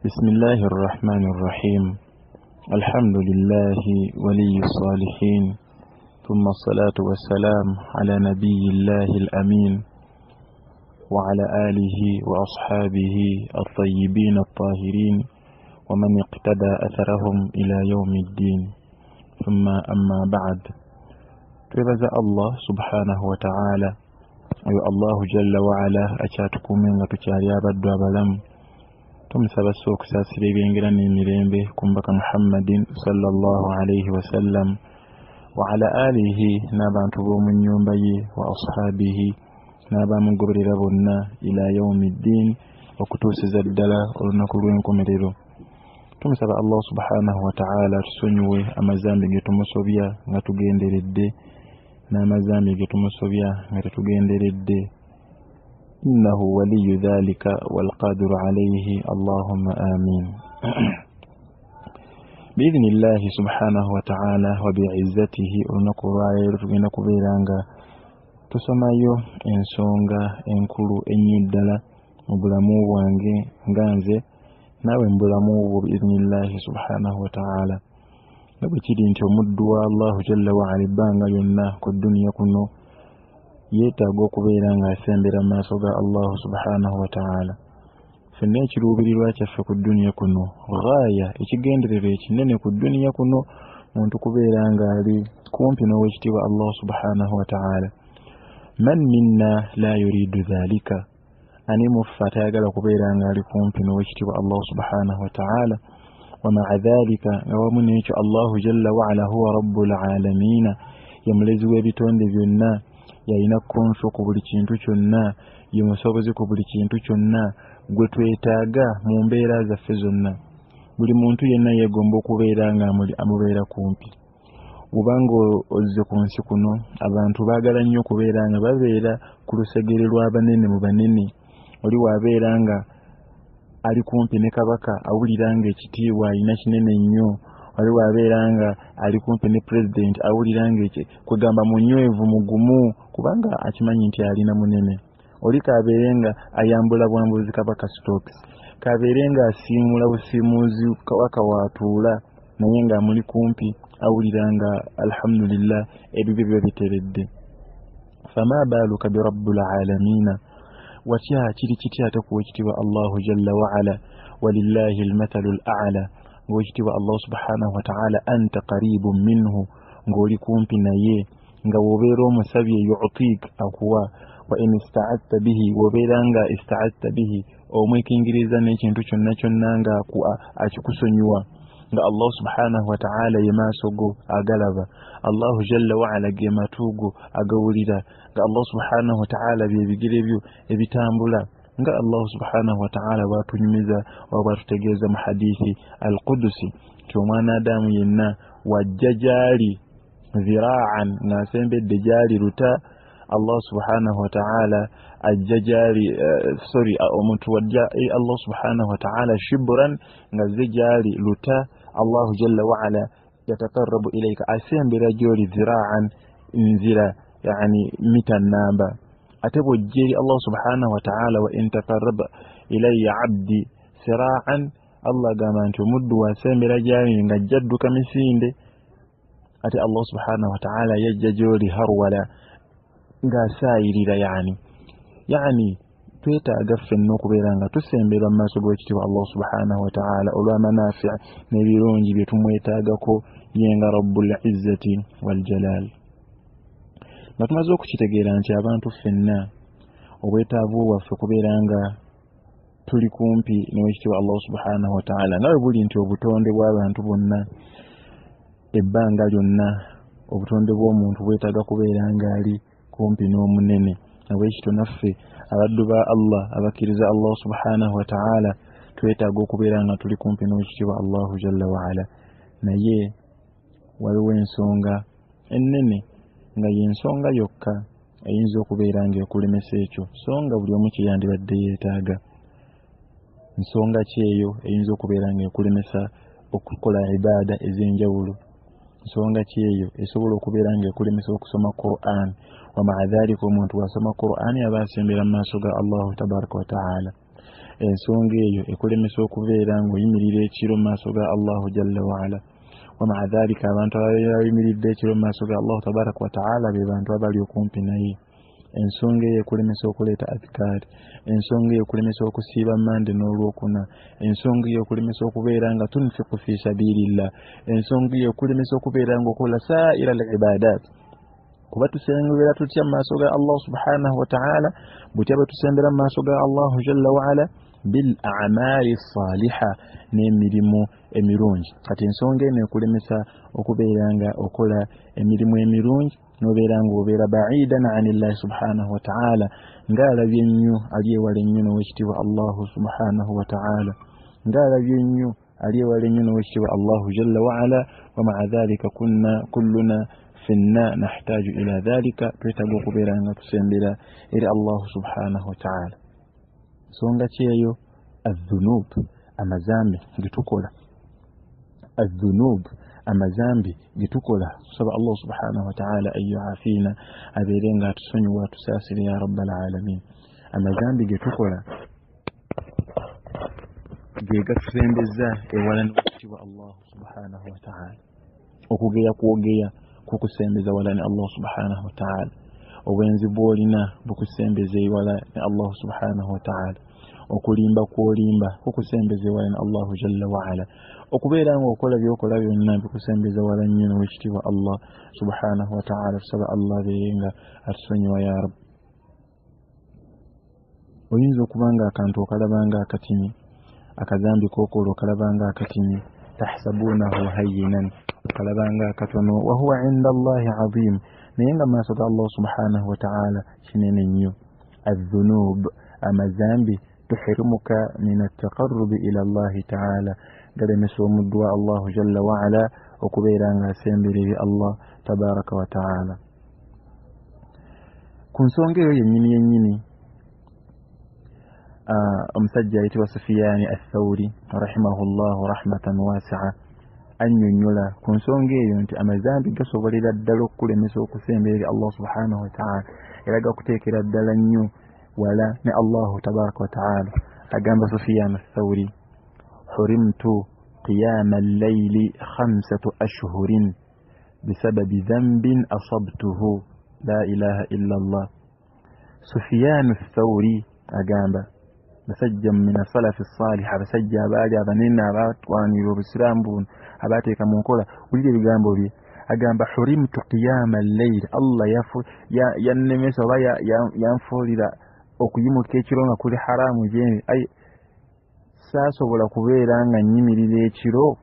Bismillahi rrahmani rrahim. Alhamdulillahi waliyi salihin, thumma assalatu wassalam ala nabiyillahi al amin wa ala alihi wa ashabihi altayibin altahirin wa man iqtada atharahum ila yaumi ddin. Thumma amma ba'd. Twebaza Allah subhanahu wa ta'ala, oyo Allahu jalla waala akyatukuumye nga tukyali abaddu abalamu. Tumusaba sso okusaasira ebyengera n'emirembe ku mubaka Muhammadin sallallahu alaihi wasallam wa ala alihi, n'abantu b'omu nnyumba ye, wa ashabihi, n'abamugoberera bonna, ila yaumi ddin, okutuusiza ddala olunaku lw'enkomerero. Tumusaba Allah subhanahu wataala tusonyiwe amazambi ge tumusobya nga tugenderedde n'amazambi ge tumusobya nga tetugenderedde. Innahu waliyu dhalika walqadiru alaihi, allahumma amin. Biidhinillahi subhanahu wataala wa biizzatihi, olunaku olwaleero tugenda kubeera nga tusomayo ensonga enkulu ennyo ddala mu bulamu bwange nga nze naawe mu bulamu bwo, biidhinillahi subhanahu wataala. Nga bwe kiri nti omuddu wa Allahu jalla waala ebbanga lyonna ku dduniya kuno yeetaaga okubeera ng'asembera mu maaso ga Allahu subhanahu wataala, ffenna ekiruubirirwa kyaffe ku dduniya kuno, ghaaya, ekigendererwa ekinene ku dduniya kuno, muntu kubeera ng'ali kumpi n'owekitiibwa Allah subhanahu wataala. Man minna la yuridu dhalika, ani muffe atayagala kubeera ng'ali kumpi n'owekitiibwa Allah subhanahu wataala? Wa maa dhalika, nga wamu n'ekyo Allahu jalla waala huwa rabbul alamiina, ye mulezi w'ebitonde byonna, yalina control ku buli kintu kyonna, ye musobozi ku buli kintu kyonna gwe twetaaga mu mbeera zaffe zonna. Buli muntu yenna yeegomba okubeera nga amubeera kumpi. Bw'obanga ozze ku nsi kuno, abantu baagala nnyo okubeera nga babeera ku lusegere lw'abanene mu banene. Oli bw'abeera nga ali kumpi ne kabaka, awulira nga ekitiibwa alina kinene nnyo. Oli bw'abeera nga ali kumpi ne pulezidenti, awulira nga kwegamba munywevu, mugumu, kubanga akimanyi nti alina munene. Oli kabeere nga ayambula bwambuzi kabaka stocks, kabeere nga asiimula busiimuuzi kabaka waatuula, naye ng'amuli kumpi awulira nga alhamdulillah, ebibyo biba biteredde. Fama baaluka birabbul alamiina, watya kiri kitya ate kuwa ekitiibwa Allahu jalla waala? Walillahi almathalu al a'la, ng'owekitiibwa Allah subhanahu wataala anta qaribun minhu, ng'oli kumpi naye, nga bw'obeera omusabye yutik, akuwa. Wa in istaadta bihi, bw'obeera nga istaadta bihi, omwekingiriza n'ekintu kyonna kyonna nga akikusonyiwa, nga Allah subhanahu wataala ye maaso go agalaba, Allahu jalla waala ge matu go agawulira, nga Allah subhanahu wataala byebigere byo ebitambula, nga Allahu subhanahu wataala bwatunyumiza oba bwatutegeeza mu hadithi al qudusi nti omwana Adamu yenna wajja gyali ziraan, ng'asembedde gyali luta, Allah subhanahu wataala ajja gyali, sorry, omuntu wajja Allah subhanahu wataala shibran, nga zze gyali luta, Allahu jalla waala yataqarrabu ilaika, asembera gyoli ziraan, nzira, yani mita namba. Ate bw'ojja eri Allah subhanahu wataala, wa in taqarraba ilayya abdi siraan, Allah agamba nti omuddu wasembera gyali nga ajja adduka misinde, ate Allah subhanahu wataala yajja gyoli harwala, ng'asaayirira. Yani twetaaga ffenna okubeera nga tusemberwa mu maaso g'ekitiibwa Allah subhanahu wataala olw'amanafi n'ebirungi bye tumwetaagako ye nga rabbul izzati waljalal. Nga tumaze okukitegeera nti abantu ffenna obwetaavu bwaffe kubeera nga tuli kumpi n'owekitiibwa Allah subhanahu wataala, nga bwe buli nti obutonde bw'abantu bwonna ebbanga lyonna, obutonde bw'omuntu bwetaaga kubeera ng'ali kumpi n'omunene. Nabwekityo naffe abaddu ba Allah abakkiriza Allah subhanahu wataala twetaaga okubeera nga tuli kumpi n'owekitiibwa Allahu jalla waala. Naye waliwo ensonga ennene nga y'ensonga yokka eyinza okubeera ng'ekulemesa ekyo, so nga buli omu kyeyandibadde yeetaaga. Nsonga ki eyo eyinza okubeera ng'ekulemesa okukola ibaada ez'enjawulo? Nsonga ki eyo esobola okubeera ng'ekulemesa okusoma Quran? Wa maa dhalika, omuntu bw'asoma Quran aba asembera mu maaso ga Allahu tabaraka wataala. Ensonga eyo ekulemesa okubeera ng'oyimirira ekiro mu maaso ga Allahu jalla waala. Wamaa dhalika, abantu abayimiridde ekiro mu maaso ga Allahu tabaraka wataala be bantu abali okumpi naye. Ensonga eyo ekulemesa okuleeta adhikaari, ensonga eyo ekulemesa okusiiba mande n'olwokuna, ensonga eyo ekulemesa okubeera nga tunfiku fi sabilillah, ensonga eyo ekulemesa okubeera nga okola saira al ibadat. Kuba tusembera tutya mu maaso ga Allah subhanahu wataala? Butya bwe tusembera mu maaso ga Allahu jalla waala? Bil amali saliha, n'emirimu emirungi. Kati ensonga eno ekulemesa okubeera nga okola emirimu emirungi, nobeera nga obeera baidan anillahi subhanahu wataala, ng'alabye ennyo ali ewala ennyo n'owekitiibwa Allahu subhanahu wataala, ng'alabye ennyo ali ewala ennyo n'owekitiibwa Allahu jalla waala. Wamaa dhalika kunna kulluna fenna nahtaju ila dhalika, twetaaga okubeera nga tusembera eri Allahu subhanahu wataala. Nsonga ki eyo? Adhunub, amazambi getukola. Adhunub, amazambi getukola. Tusaba Allah subhanahu wataala an yuafiina, abeere nga atusonyiwa, atusaasire ya rabbal alamin. Amazambi getukola ge gatusembeza ewala n'okutibwa Allahu subhanahu wataala. Okugeya kwogeya kukusembeza wala ne Allah subhanahu wataala. Obwenzi bw'olina bukusembeza ewala ne Allahu subhanahu wataala. Okulimba kw'olimba kukusembeza ewala ne Allahu jalla waala. Okubeera nga okola byokola byonna bikusembeza wala nnyo n'owekitiibwa Allah subhanahu wataala. Tusaba Allah abeere nga atusonyiwa ya rab. Oyinza okuba nga akantu okalaba nga akatini, akazambi kokola okalaba nga akatini, tahsabunahu hayyinan, okalaba nga akatono, wahuwa inda Allahi azim, naye nga maaso ga Allah subhanahu wataala kinene nnyo. Adhunub, amazambi, tuhirimuka min attaqarrubi ila Allahi taala, galemesa omuddu wa Allahu jalla waala okubeera nga asembera eri Allah tabaraka wataala. Ku nsonga eyo yennyini yennyini, omusajja ayitibwa Sufiyani Athauri rahimahullahu rahmatan wasia annyonnyola ku nsonga eyo nti amazambi gasobolera ddala okukulemesa okusembera eri Allah subhanahu wataala, era gakuteekera ddala nnyo wala ne Allahu tabaraka wataala. Agamba Sufiyani Athauri, hurimtu qiyama allayli 5 ashhurin bisababi dhanbin asabtuhu. La ilaha illa Allah. Sufiyanu Thauri agamba basajja min asalafi salih, abasajja abaali abanene abatwanira obusiraamu buno, abateeka mu nkola, wulira ebigambo bye. Agamba hurimtu qiyama allayl, Allah yannemesa oba yanfuulira okuyimuka ekiro nga kuli haramu gyendi. Ai saasobola kubeera nga nnyimirira ekiro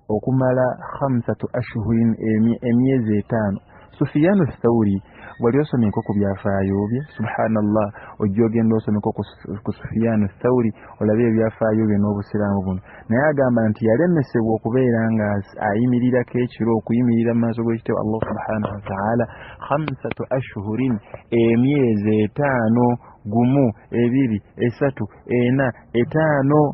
okumala 5 ashhurin, emyezi 5. Sufiyanu Thauri wali osomeko ku byafaayo bye? Subhanallah, ojja ogenda osomeko ku Sufiyanu Thauri olabe ebyafaayo bye n'obusiraamu buno. Naye agamba nti yalemesebwa okubeera nga ayimirirako ekiro, okuyimirira mu maaso g'ekitebe Allah subhanahu wataala 5 ashhurin, emyezi 5, 1, 2, 3, 4, 5,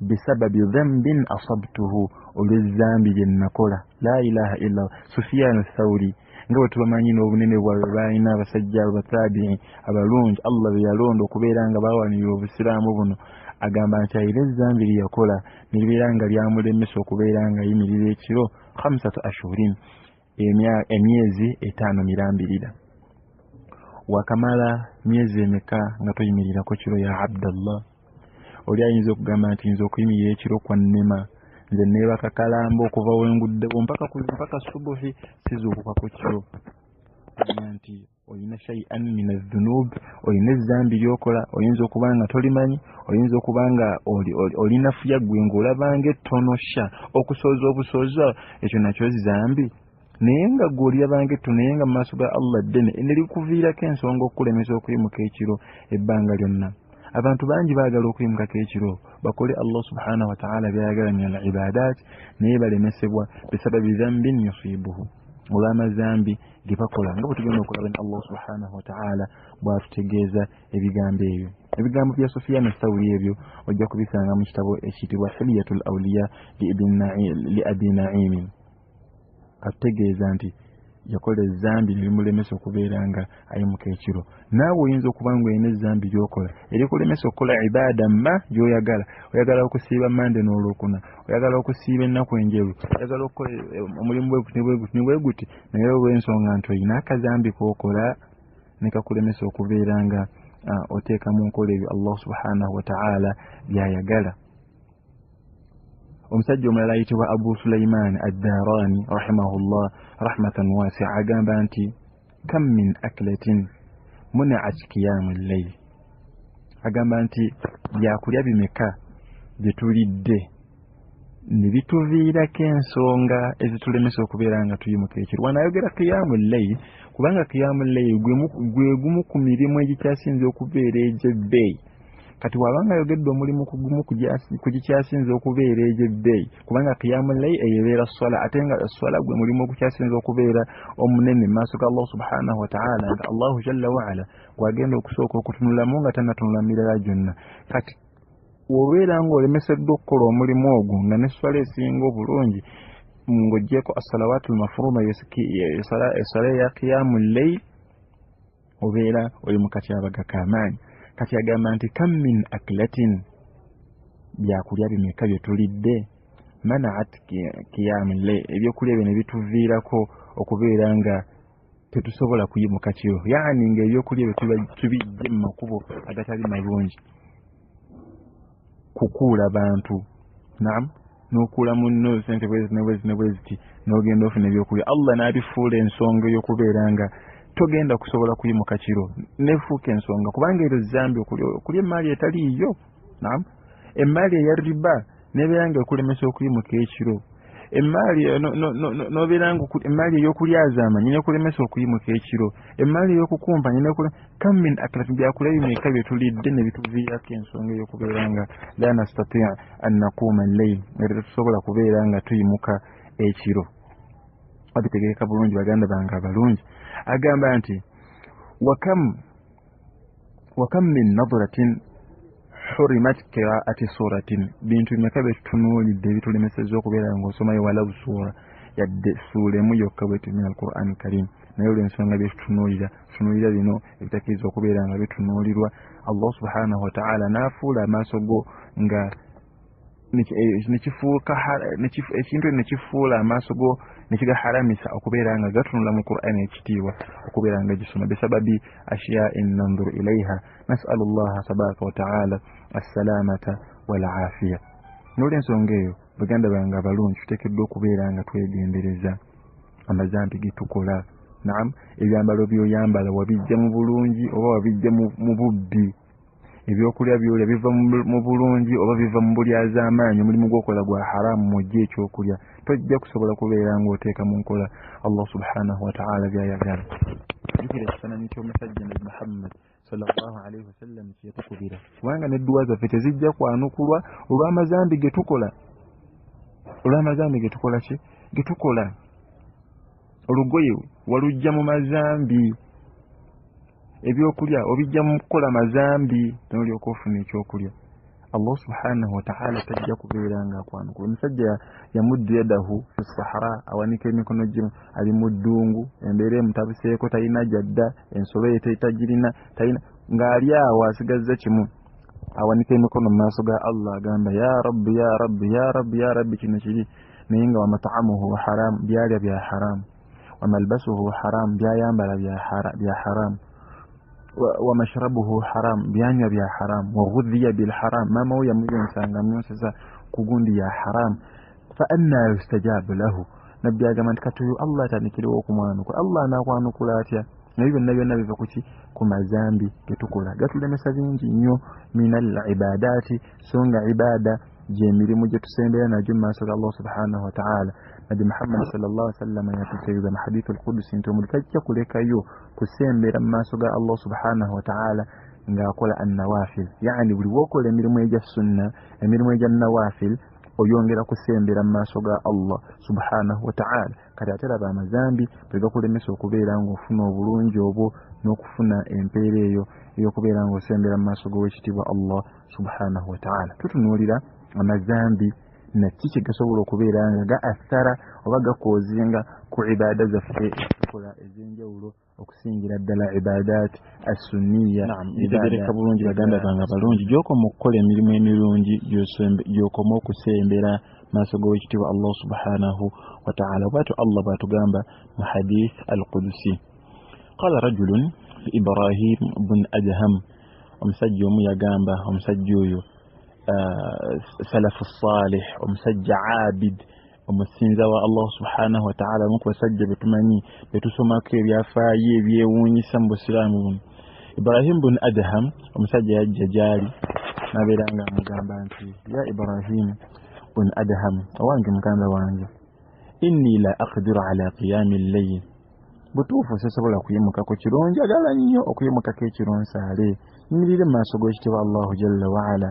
bisababi dhanbin asabtuhu, olw'ezzambi lye nakola. La ilaha illa Allah. Sufiyanu Thauri nga bwe tubamanyi n'obunene bwabwe balina, abasajja abo batabi'i abalungi Allah be yalonda okubeera nga bawanirira obusiraamu buno, agamba nti ayina ezzambi lye yakola ne libeera nga lyamulemesa okubeera nga ayimirira ekiro 5 ashhurin, emyezi 5 mirambirira. Wakamala myezi emeka nga toyimirirako kiro ya Abdallah? Oli ayinza okugamba nti nze okuyimirira ekiro kwannema, nze neebaka kalamba okuva wenguddewo mpaka subuhi sizuukukako kiro. Manya nti olina shay'an min adhunub, olina ezzambi ly'okola, oyinza okuba nga tolimanyi, oyinza okuba nga olinafuya ggwe ng'olabanga ettono sha okusooza obusooza, ekyo nakyo zambi, naye nga ggwe olirabanga ettono, naye nga mu maaso ga Allah ddene ne likuviirako ensonga okukulemesa okuyimuka ekiro ebbanga lyonna. Abantu bangi baagala okuyimukako ekiro bakole Allah subhanahu wataala byayagala min al ibadat, naye balemesebwa bisababi dhambin yusibuhu, olw'amazambi ge bakola, nga bwe tugenda okulaba ne Allah subhanahu wataala bw'atutegeeza ebigambo ebyo. Ebigambo bya Sufiyanu Thauri ebyo ojja kubisanga mu kitabo ekiyitibwa Hilyatul Awliya li Abi Naimin. Atutegeeza nti Yakola ezambi nebimulemesa okubeera nga ayimuka ekiro. Naawe oyinza okuba nga olina ezambi ly'okola erikulemesa okukola ibaada ma gy'oyagala. Oyagala okusiiba Mande n'Olwokuna, oyagala okusiiba ennaku enjeru, oyagala okukola omulimu bwe guti ne bwe guti ne bwe guti, naye olw'ensonga nti olina akazambi k'okola ne kakulemesa okubeera nga oteeka mu nkola ebyo Allah subhanahu wa ta'ala by'ayagala. Omusajja omulala ayitibwa Abu Sulaiman Addarani rahimahullah rahmatan wasia agamba nti kam min aklatin muniat qiyamu llail, agamba nti byakulya bimeka bye tulidde ne bituviirako ensonga ezitulemesa okubeera nga tuyimuka ekiro. Wano ayogera qiyamu llail kubanga qiyamu llail gwe gumu ku mirimu egikyasinze okubeera egy'ebbeeyi. Kati wabanga ayogedde omulimu kugumu kugikyasinze okubeera egy'ebbeeyi, kubanga qiyamu llail eyo ebeera swala, ate nga swala gwe mulimu ogukyasinze okubeera omunene mu maaso ga Allah subhanahu wa ta'ala, nga Allahu jalla waala gwagenda okusooka okutunulamu nga tannatunula mirala gyonna. Kati obeera ng'olemeseddwa okukola omulimu ogwo nga ne swala esinga obulungi ng'oggyeko assalawatu lmafruda, esswala eya qiyamu llail, obeera oli mu katyabaga k'amaanyi. Kati agamba nti kam min aklatin, byakulya bimeka bye tulidde, manaat qiyamu llail, ebyokulya byo ne bituviirako okubeera nga tetusobola kuyimuka kiro, yaani ng'ebyokulya byo tubijje mu makubo agatali malungi, kukuula bantu, naam, n'okuula munno sente bwezi ne bwezi ne bweziti, n'ogenda ofuna ebyokulya. Allah n'abifuula ensonga ey'okubeera nga togenda kusobola kuyimuka kiro, nefuuka ensonga kubanga eryo zambi okulya emaali etaliiyo, naam, emaali eya riba nebeera nga ekulemesa okuyimuka ekiro, emaali nobeera nga emaali ey'okulyazaama nekulemesa okuyimuka ekiro, emaali ey'okukumpanya kam min aklatin, byakulya bimeka bye tulidde ne bituviirako ensonga ey'okubeera nga la nastati an naquuma lleil, nga tetusobola kubeera nga tuyimuka ekiro. Abitegeeka bulungi baganda bange abalungi. Agamba nti wakam min nadratin hurimat qiraati suratin, bintu bimeka bye tutunuulidde ebitulemesezza okubeera ng'osomayo walau suura, yadde suula emu yokka bweti min alquran karim. Naye olw'ensonga bye tutunuulira, tutunuulira bino ebitakkiriza okubeera nga bitunuulirwa, Allah subhanahu wa ta'ala n'afuula amaaso go nga nekifuuka ekintu nekifuula amaaso go nekigaharamisa okubeera nga gatunula mu Qur'an ekitiibwa, okubeera nga gisoma bisababi ashyain nandhuru ilaiha. Nasalu llaha tabaraka wa taala assalamata walafiya. N'olwensonga eyo baganda bange abalungi, tuteekeddwa okubeera nga twegendereza amazambi ge tukola. Naam, ebyambalo by'oyambala wabijja mu bulungi oba wabijja mu bubbi, ebyokulya by'olya biva mu bulungi oba biva mu bulyazaamaanyi, omulimu gw'okola gwa haramu mw'ojja ekyokulya, tojja kusobola kubeera ng'oteeka mu nkola Allah subhanahu wa ta'ala by'ayagala. Jjukira ekifaananyi ky'omusajja Nabi Muhammad sallallahu alaihi wasallam kye yatukubira, kubanga n'edduwa zaffe tezijja kwanukulwa olw'amazambi ge tukola, olw'amazambi ge tukola ki ge tukola. Olugoye walujja mu mazambi, ebyokulya obijja mu kukola mazambi n'olyoka ofuna ekyokulya. Allah subhanahu wa ta'ala tajja kubeera nga akwanukula. Omusajja yamuddu yadahu fi sahara, awanika emikono gye ali mu ddungu, embeera emutabuseeko, talina gyadda, ensolo ye tagirina, talina, ng'ali awo asigazza kimu, awanika emikono mu maaso ga Allah agamba ya rabbi ya rabbi ya rabbi ya rabbi, kino kiri, naye nga wamataamuhu haramu, byalya bya haramu, wamalbasuhu haramu, byayambala bya haramu, wamashrabuhu haram, byanywa bya haram, waghudhiya bilharam, maama we yamuyonsanga amuyonseza ku gundi ya haram. Fa anna yustajabu lahu, nabbi agamba nti kati oyo Allah atandikirewo okumwanukula. Allah anakwanukula atya? Naye byonna byonna biva kuki? Ku mazambi getukola, gatulemesa bingi nnyo min al ibadati, so nga ibada gyemirimu gye tusembera nagyo mu maaso ga Allah subhanahu wa ta'ala. Nabbi Muhammad sallallahu alaihi wasallam yatutegeeza mu hadithu al-Qudusi nti omuntu tajja kulekayo kusembera mu maaso ga Allah subhanahu wa ta'ala ng'akola annawafil, yani buli bw'okola emirimu egya sunna, emirimu egya nawafil, oyongera kusembera mu maaso ga Allah subhanahu wa ta'ala. Kati ate laba amazambi bwe gakulemesa okubeera ng'ofuna obulungi obwo n'okufuna empeera eyo ey'okubeera ng'osembera mu maaso g'owekitiibwa Allah subhanahu wa ta'ala. Tutunuulira amazambi Naki kye gasobola okubeera nga ga athara oba gakoozinga ku ibaada zaffe tukola ez'enjawulo, okusingira ddala ibaadaat assunniya. Bitegereka bulungi baganda bange abalungi, gy'okoma okukola emirimu emirungi gy'okoma okusembera maaso g'owekitiibwa Allah subhanahu wa ta'ala. Bwatyo Allah bw'atugamba mu hadith al-Qudusi, qala rajulun Ibrahim bun Adham, omusajja omu yagamba omusajja oyo salafu salih, omusajja abid, omusinza wa Allah subhanahu wa ta'ala, omu ku basajja betumanyi betusomako ebyafaayo ebyewuunyisa mu busiraamu buno. Ibrahim bun Adham, omusajja yajja gy'ali n'abeera nga amugamba nti ya Ibrahim bun Adham, owange muganda wange, inni la aqdiru ala qiyami llayl, butuufu sisobola kuyimukako kiro, njagala nnyo okuyimukako ekiro nsaale nyimirire mu maaso g'ekitiibwa Allahu jalla waala,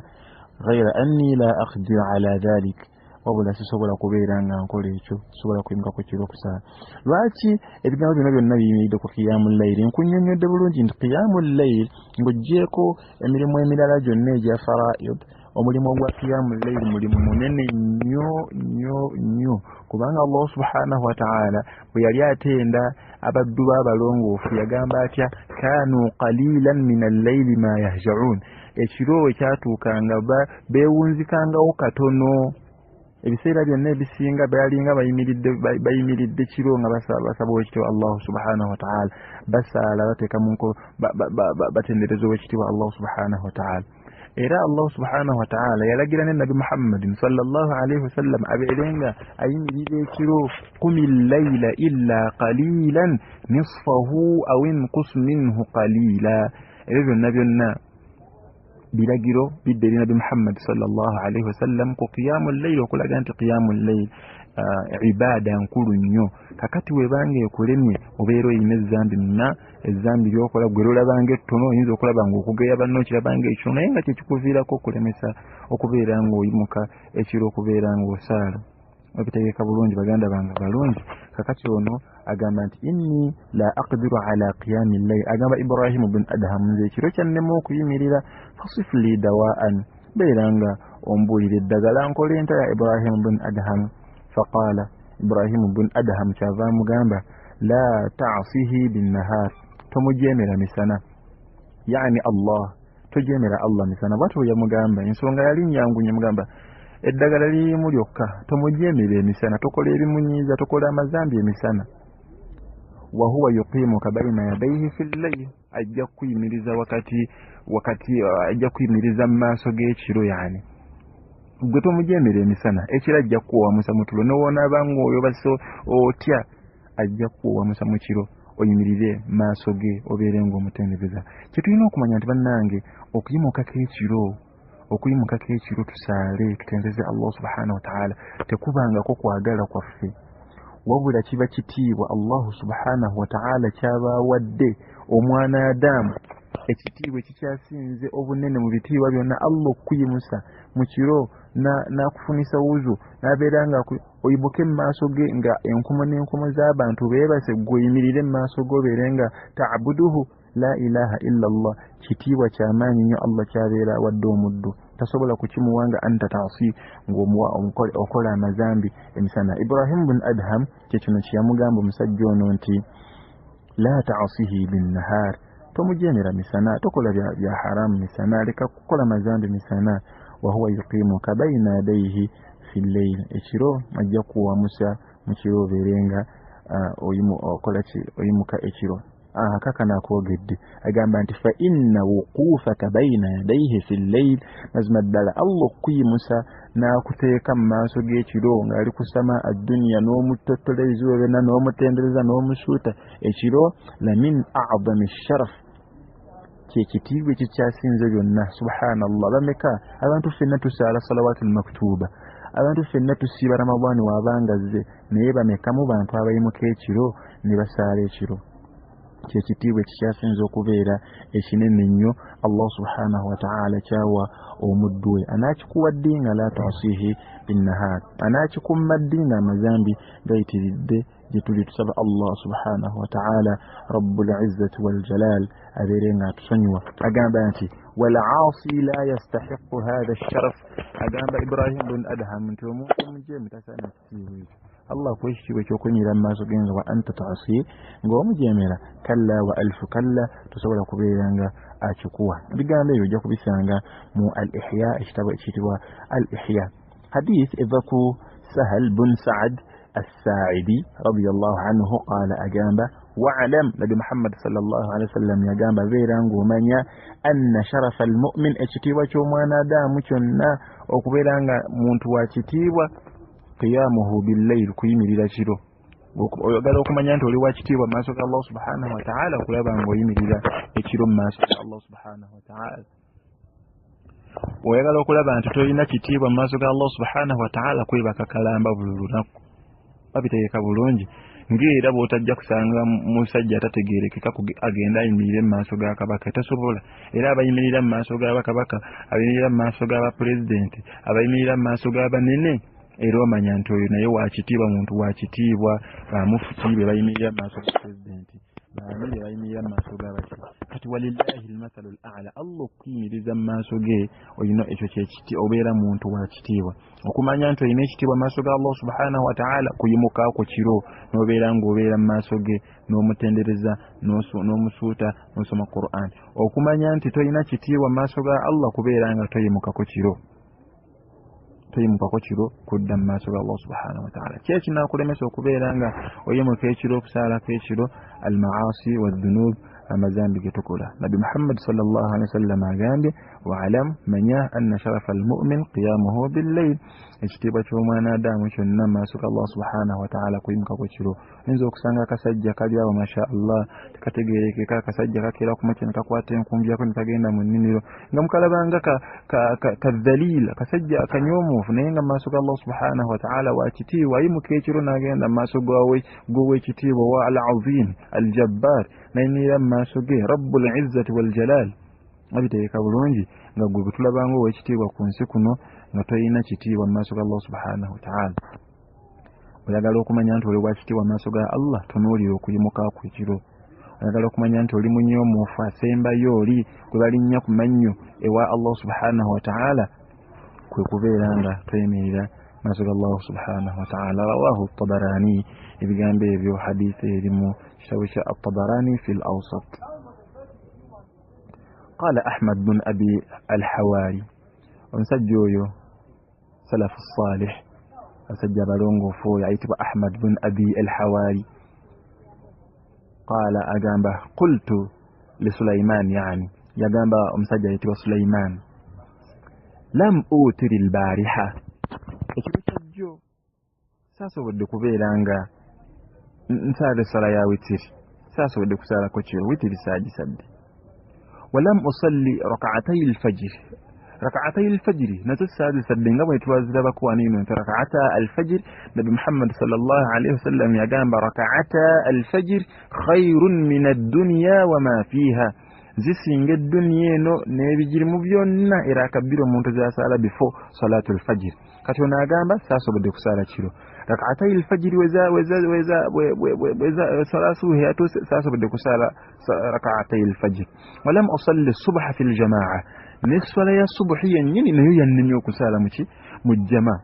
ghaira anni la aqdiru ala dhalik, wabula sisobola kubeera nga nkola ekyo, sisobola kuyimukako kiro okusaala. Lwaki ebigambo bino byonna biyimiridde ku qiyamu layl? Nkunnyonnyodde bulungi nti qiyamu layl ng'oggyeeko emirimu emirala gyonna egya faraid, omulimu ogwa qiyamu layl mulimu munene nnyo nnyo nnyo, kubanga Allah subhanahu wa ta'ala bwe yali atenda abaddu b'abalongoofu yagamba atya? Kanu qalilan min allayli ma yahja'un, ekiro ekyatuukanga beewunzikangawo katono, ebiseera byonna ebisinga balinga bayimiridde kiro nga basaba owekitiibwa Allah subhanahu wa ta'ala, basaala bateeka mu batendereza owekitiibwa Allah subhanahu wa ta'ala. Era Allah subhanahu wa ta'ala yalagira ne Nabbi Muhammadin sallallahu alayhi wasallam abeere nga ayimirira ekiro, qumi layla illa qalilan nisfahu aw inqus minhu qalila. Ebyo byonna byonna biragiro bidde eri Nabbi Muhammad sallallahu alayhi wasallam ku qiyamu layl, okulaga nti qiyamu layl ibaada nkulu nnyo. Kakati webanga ekulemye obeera oyina ezzambi mna, ezzambi ly'okola gwe lolabanga ettono, oyinza okulaba ng'okugeya banno okirabanga ekitono, naye nga kyekikuviirako okulemesa okubeera ng'oyimuka ekiro okubeera ng'osaala. Obitegeka bulungi baganda bange balungi. Kakati ono agamba nti inni la aqdiru ala qiyami layl, agamba Ibrahimu bin Adham, nze ekiro kyannema okuyimirira, fasif li dawaan, beera nga ombuulira eddagala nkola enta ya Ibrahimu bin Adham. Faqala Ibrahimu bin Adham kyava amugamba la ta'sihi binnahar, tomujeemera misana, yani Allah, tojeemera Allah misana. Bwatyo bwe yamugamba, ensonga yali nyangu nnyo, mugamba eddagala lirimu lyokka, tomujeemera emisana, tokola ebimunyiiza, tokola amazambi emisana. Wa huwa yuqimuka baina yadayhi fi llayl, ajja kukuyimiriza wakati ajja kuyimiriza mu maaso g'ekiro, yani gwe tomujeemera emisana, ekiro ajja kukuwamusa mu tulo, newonaaba ng'oyo otya ajja kukuwamusa mu kiro, oyimirire maaso ge obeere ng'omutendereza. Kye tulina okumanya nti bannange okuyimukako ekiro tusaale tutendereze Allah subhanahu wa ta'ala tekubangako kwagala kwaffe, wabula kiba kitiibwa Allah subhanahu wa ta'ala ky'abawadde omwana Adamu, ekitiibwa ekikyasinze obunene mu bitiibwa byonna. Allah okukuyimusa mu kiro n'akufunisa wuzu n'abeera nga oyimuke mu maaso ge nga enkomo n'enkomo z'abantu beebase, gwe oyimirire mu maaso ge obeere nga ta'buduhu la ilaha illa Allah. Kitiibwa kyamaanyi nnyo Allah ky'abeera awadde omuddu, tasobola kukimuwa nga anta taasi, ng'omuwa okola amazambi emisana. Ibrahim bin Adham kye kino kye yamugamba omusajja ono nti la ta'sihi binnahar, tomujeemera misana, tokola bya haramu misana, leka kukola mazambi misana. Wa huwa yuqimuka baina yadayhi fi llayl, ekiro ajja kuwamusa mu kiro obeere nga oyimuka ekiro. Kakana akwogedde agamba nti fa inna wuqufaka baina yadayhi fi llayl, mazima ddala Allah okukuyimusa n'akuteeka mu maaso g'ekiro ng'ali kusama adduniya n'omutottola ebizibu byonna n'omutendereza n'omusuuta ekiro, la min a'zami sharaf, kyekitiibwa ekikyasinze byonna. Subhanallah, bameka abantu ffenna tusaala salawatul maktuba, abantu ffenna tusiiba Ramadani wabanga azze, naye bameka mu bantu abayimuka ekiro ne basaala ekiro? Kyekitiibwa ekikyasinze okubeera ekinene nnyo Allah subhanahu wa ta'ala kyawa omuddu we. Anaakikuwa ddi nga la ta'sihi binnahar, anaakikumma ddi nga amazambi gayitiridde gye tuli? Tusaba Allah subhanahu wa ta'ala rabbul izzati wal jalal abeere nga atusonyiwa. Agamba nti Wal-aasi la yastahiqu hadha ash-sharaf. Agamba Ibrahim bin Adham nti omuntu omujeemu tasaana kitiibwa ekyo. Allah akuwa ekitiibwa ekyokuyimirira mu maaso ge nga wa anta taasi, ng'omujeemera, kalla wa alfu kalla, tosobola kubeera nga akikuwa. Ebigambo ebyo ojja kubisanga mu Al-Ihya, ekitabo ekiyitibwa Al-Ihya. Hadith eva ku Sahal bun Saad As-Saaidi radiyallahu anhu qala, agamba wa'lam, Nabi Muhammad sallallahu alaihi wasallam yagamba beera ng'omanya anna sharafa al-mu'min, ekitiibwa ky'omwana Adamu kyonna okubeera nga muntu wa kitiibwa, qiyamuhu bil-layl, kuyimirira kiro. Oyagala okumanya nti oli wa kitiibwa mu maaso ga Allah subhanahu wa ta'ala, okulaba ng'oyimirira ekiro mu maaso ga Allah subhanahu wa ta'ala. Oyagala okulaba nti tolina kitiibwa mu maaso ga Allah subhanahu wa ta'ala, kwebaka kalamba buli lunaku. Babiteeka bulungi ng'era bw'otajja kusanga musajja atategeerekeka agenda ayimirire mu maaso ga kabaka, tasobola. Era abayimirira mu maaso g'abakabaka, abayimirira mu maaso g'abapulezidenti, abayimirira mu maaso g'abanene, era omanya nti oyo naye wa kitiibwa, muntu wa kitiibwa. Bamufuti be bayimirira mu maaso ga pulezidenti, baani be bayimirira mu maaso g'abaki. Kati walillahi almathalu al-a'la, Allah okuyimiriza mu maaso ge olina ekyo kyekiti, obeera muntu wa kitiibwa. Okumanya nti olina ekitiibwa mu maaso ga Allah subhanahu wa ta'ala, kuyimukaako kiro n'obeera ng'obeera mu maaso ge n'omutendereza, n'omusuuta, n'osoma Qur'an. Okumanya nti tolina kitiibwa mu maaso ga Allah, kubeera nga toyimukako kiro, toyimukako kiro kudda mu maaso ga Allah subhanahu wa ta'ala. Ki ekinaakulemesa okubeera nga oyimuka ekiro, okusaalako ekiro? Al-maasi wadhunub, amazambi ge tukola. Nabi Muhammad sallallahu alaihi wasallam agambye wa'lam, manya anna sharafa al-mu'min qiyamuhu bil-layl, ekitiibwa ky'omwana Adamu kyonna mu maaso ga Allah subhanahu wa ta'ala kuyimukako kiro. Oyinza okusanga akasajja kali awo masha Allah tekategeerekeka, akasajja kakeera ku makya ne kakwata enkumbi yako ne kagenda mu nnimiro nga mukalabanga kadhalil, akasajja akanyoomuufu, naye nga mu maaso ga Allah subhanahu wa ta'ala wa kitiibwa. Ayimuka ekiro n'agenda mu maaso g'owekitiibwa wa al-azim al-jabbar, nayimirira mu maaso ge rabbul izzati wal jalal. Abiteeka bulungi nga gwe gwe tulabanga owekitiibwa ku nsi kuno nga tolina kitiibwa mu maaso ga Allah subhanahu wa ta'ala. Oyagala okumanya nti oli wa kitiibwa mu maaso ga Allah, tunuulira okuyimuka ku ekiro. Oyagala okumanya nti oli munyoomuufu asembayo, oli gwe balinnya ku mannyo ewa Allah subhanahu wa ta'ala, kwe kubeera nga toyimirira maaso ga Allah subhanahu wa ta'ala. Rawahu Tabarani, ebigambo ebyo hadithi eri mu kitabo kya At-Tabarani fi al-Awsat. Qala Ahmad bin Abi al-Hawari, omusajja oyo salafu salih, abasajja abalongoofu, oyo ayitibwa Ahmad bin Abi al-Hawari, qala, agamba qultu li Sulaiman, yani yagamba omusajja ayitibwa Sulaiman, lam utiri al-bariha, ekiro kyajjo saasobodde kubeera nga nsaala essala ya witiri, saasobodde kusaalako kiro witiri, saagisadde. Walam usalli rakaatai alfajiri, rakaatai alfajiri nazo saazisadde nga bwe twazirabako wano ino nti rakaata alfajiri, Nabi Muhammad sallallahu alaihi wasallam yagamba rakaata alfajiri khairun min addunya wama fiha, zisinga edduniya eno n'ebigirimu byonna, era akabbira omuntu zasaala before salatu alfajiri. Kati ono agamba saasobodde kusaala kiro rakaatai alfajiri, sala subuhi yatuuse saasobodde kusaala rakaatai alfajiri. Walam usalli subha fi ljamaa, n'esswala ya subuhi yennyini nayo yannemye okusaala muki mu jjama.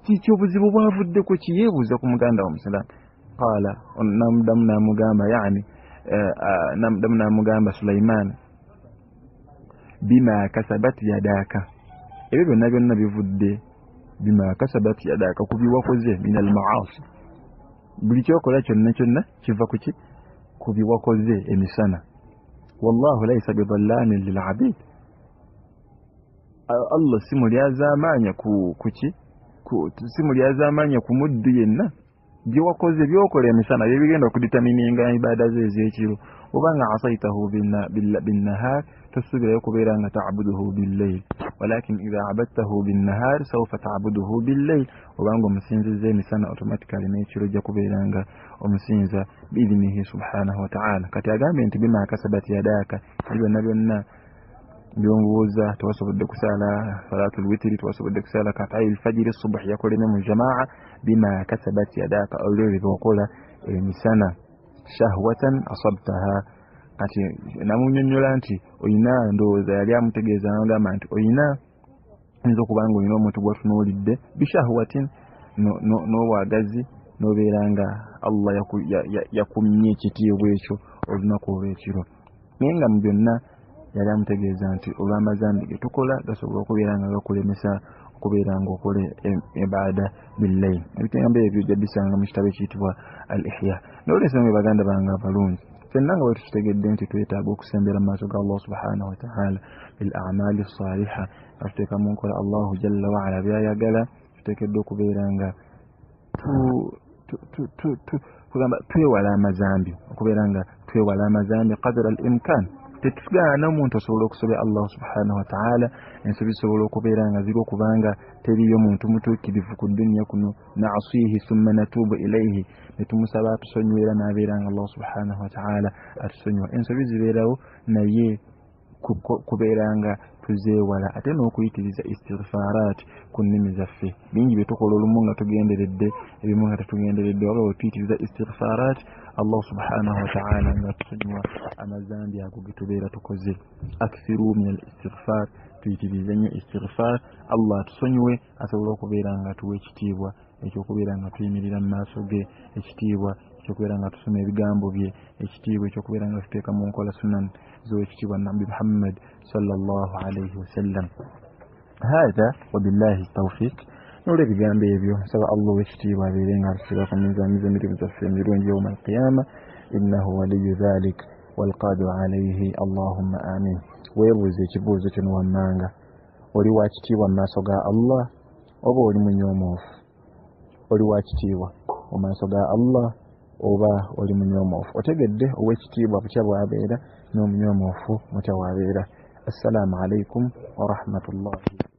Kiki obuzibu bwavuddeko ki? Yeebuuza ku muganda wa musiraamu. Qaala, namuddamu namugamba, yani namuddamu namugamba Sulaiman, bima kasabat yadaka, ebyo byonna byonna bivudde bima kasabat yadaka, ku biwakoze, min almaasi, buli kyokola kyonna kyonna kiva kuki? Ku biwakoze emisana. Wallahu laisa bidhallamin lilabid, Allah si mulyazaamaanya kuki, si mulyazaamaanya ku muddu yenna. Byewakoze, byokola emisana byebigenda okuditamininga ibaada ze ez'ekiro. Obanga asaitahu binnahar, tosuubirayo kubeera nga tabuduhu billayl, walakin idha abadtahu binnahar saufa tabuduhu billayl. Obanga omusinziza emisana, automatically n'ekiro ojja kubeera nga omusinza biidhinihi subhanahu wa ta'ala. Kati agambye nti bima kasabat yadaka, ebyo byonna byonna byonbuuza, tewasobodde kusaala salatul witiri, tewasobodde kusaala katai lfajiri, subuhi yakoleme mu jamaa, bima kasabat yadaka, olwebyo byokola emisana, shahwatan asabtaha, Kati namunyonnyola nti oyina, ndowooza yali amutegeeza nagamba nti oyina, oyinza okuba nga olina omuntu gw'otunuulidde bishahwatin n'obwagazi, n'obeera nga Allah yakumye ekitiibwa ekyo olunaku olw'ekiro. Naye nga mu byonna yali amutegeeza nti olw'amazambi ge tukola gasobola okubeera nga gakulemesa okubeera ng'okola ibaada billayl. Ebigambo ebyo ojja bisanga mu kitabo ekiyitibwa Al Ihya. N'olwensonga baganda bange abalungi, ffenna nga bwe tukitegedde nti twetaaga okusembera mu maaso ga Allah subhanahu wataala bil amaali saliha, nga tuteeka mu nkola Allahu jalla waala byayagala, tuteekeddwa okubeera nga kugamba twewala amazambi, okubeera nga twewala amazambi qadra al imkan. Tetugaana omuntu osobola okusobya Allah subhanahu wataala, ensobi zisobola okubeera nga ziriwo kubanga teriyo muntu mutuukirivu ku duniya kuno. Nasihi summa natubu ilaihi, netumusaba atusonyiwa era n'abeera nga Allah subhanahu wataala atusonyiwa. Ensobi zibeerawo, naye kubeera nga tuzeewala, ate n'okuyitiriza istighfarat ku nnimi zaffe. Bingi bye tukola olumu nga tugenderedde, ebimu nga tetugenderedde, wabula bwe tuyitiriza istighfarat Allah subhanahu wataala nga tusonyiwa amazambi ago ge tubeera tukoze. Akthiru min al istighfar, tuyitirize nnyo istighfar, Allah atusonyiwe, asobole okubeera nga tuwa ekitiibwa ekyokubeera nga tuyimirira mu maaso ge, ekitiibwa ekyokubeera nga tusoma ebigambo bye, ekitiibwa ekyokubeera nga tuteeka mu nkola sunan z'owekitiibwa Nabbi Muhammad sallallahu alaihi wasallam. Hatha wabillahi tawfiq. N'olwebigambo ebyo nsaba Allah owekitiibwa abeere nga atusiba ku minzaani z'emirimu zaffe emirungi yauma alqiyama, innahu waliyu dhalik walqadiru alaihi, allahumma amin. Weebuuze ekibuuzo kino wammanga: oli wa kitiibwa mu maaso ga Allah oba oli munyoomoofu? Oli wa kitiibwa mu maaso ga Allah oba oli munyoomoofu? Otegedde ow'ekitiibwa butya bw'abeera n'omunyoomoofu mutya bw'abeera? Assalaamu alaikum warahmatullahi.